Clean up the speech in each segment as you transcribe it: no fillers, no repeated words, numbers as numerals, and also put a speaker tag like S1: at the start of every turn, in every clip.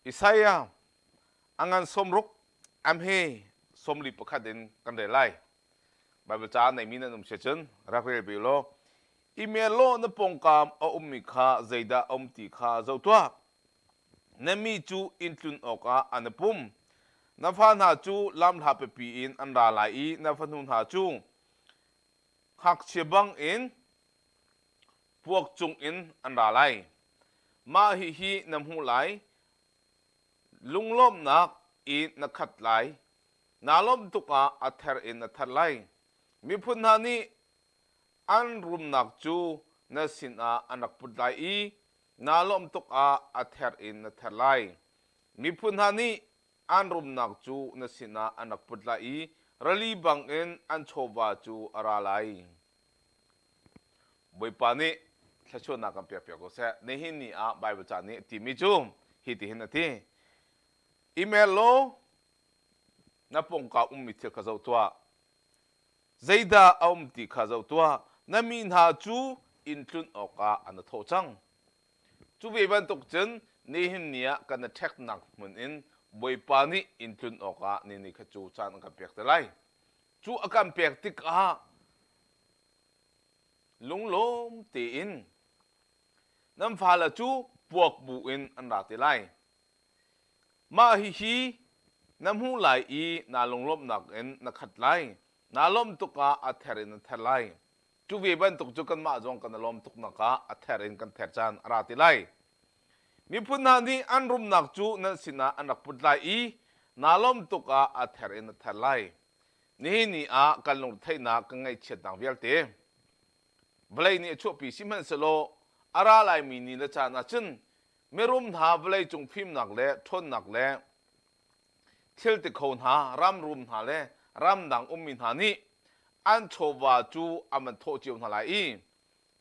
S1: Isaiah a ngan 60 am he 41 in kan rel lai. Bible ca neimi nan um si cun rak rel ve law email law na pawngkam a ummi kha zeidah a um ti kha zoh tuah. Na mi cu inn tlun awkah an i pum. Na fa hna cu lamhla pipi in an ra lai i na fanu hna cu ngakchia bangin puak cungin an ra lai. Mah hihi na hmuh lai, lunglawmhnak in na khat lai, naa lawmh tuk ah a ther in na ther lai. Miphun hna nih an rumnak cu na sinah an rak put lai i naa lawmh tuk ah a ther in na ther lai. Miphun hna nih an rumnak cu na sinah an rak put lai i rili bangin an chawva cu a ra lai. Bawipa nih thluachuahnak kan pekpiak ko seh. Nihin ni ah Baibal ca nih a timi cu hi tihin a ti. Email law na pawngka ummi thil kha zoh tuah. Zeidah a um ti kha zoh tuah. Na mi hna cu inn tlun awkah an i thawh cang. Cu ve bantuk cun nihin ni ah kan i ṭheknak hmun in Bawipa nih inn tlun awkah ni ni kha cu caan a kan pek te lai. Cu a kan pek tikah lunglawm tein nan fale cu puak bu in an ra te lai. Mah hihi na hmuh lai i naa lunglawmhnak in na khat lai. Naa lawmh tuk ah a ther in na ther lai. Cu ve bantuk cu kanmah zong kan i lawm tuknak ah a ther in kan ther caan a ra te lai. Miphun hna nih an rumnak cu nan sinah an rak put lai i naa lawmh tuk ah a ther in na ther lai. Nihin ni ah kan lungretheihnak kan ngaihchiatnak vialte vawlei nih a chuahpi sihmanhsehlaw a ra laimi ni le caan ah cun mirum hna vawleicung fimnak le ṭhawnnak le thil ti kho hna ramrum hna le ramdang ummi hna nih an chawva cu an van thawh cio hna lai i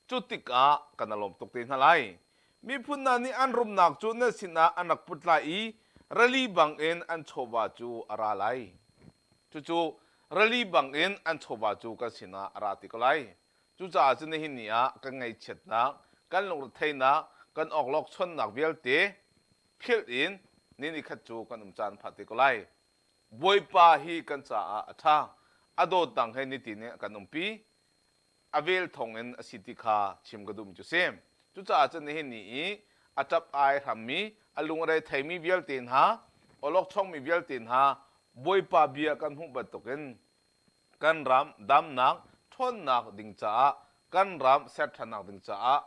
S1: Cu tikah kan i lawm tuk te hna lai. Miphun hna nih an rumnak cu nan sinah an rak put lai i rili bangin an chawva cu a ra lai. Cucu rili bangin an chawva cu kan sinah a ra ti ko lai. Cucaah cun nihin ni ah kan ngaihchiatnak, kan lungretheihnak, kan awklokchonnak vialte philh in ni nikhat cu kan um caan pha te ko lai. Bawipa hi kan caah a ṭha. A dawtnak he nitin in a kan umpi. A vel thawngin a si ti kha chim ka duhmi cu si. Cucaah cun nihin ni i a ṭap ai hrammi, a lung a retheimi vialte hna, awlokchongmi vialte hna, Bawipa bia kan hmuh bantukin kan ram damnak, ṭhawnnak ding caah, kan ram serṭhannak ding caah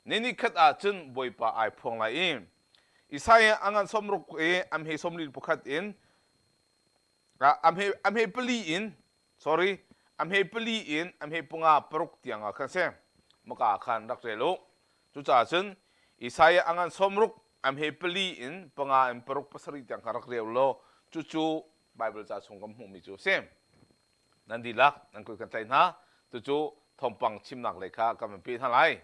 S1: ni nikhat ah cun Bawipa ai phuang lai i Isaiah a ngan 60 i a hme 41 in a hme pali in sorry a hme pali in a hme panga paruk tiang ah khan si maka khan rak rel u. Cucaah cun Isaiah a ngan 60 a hme pali in panga in paruk pasarih tiang kha rak rel law cucu Bible ca chung kan hmuhmi cu a si. Nan dihlak nan kut kan tlaih hna. Cucu thawngpang chimnak lei kha kan van pe hna lai.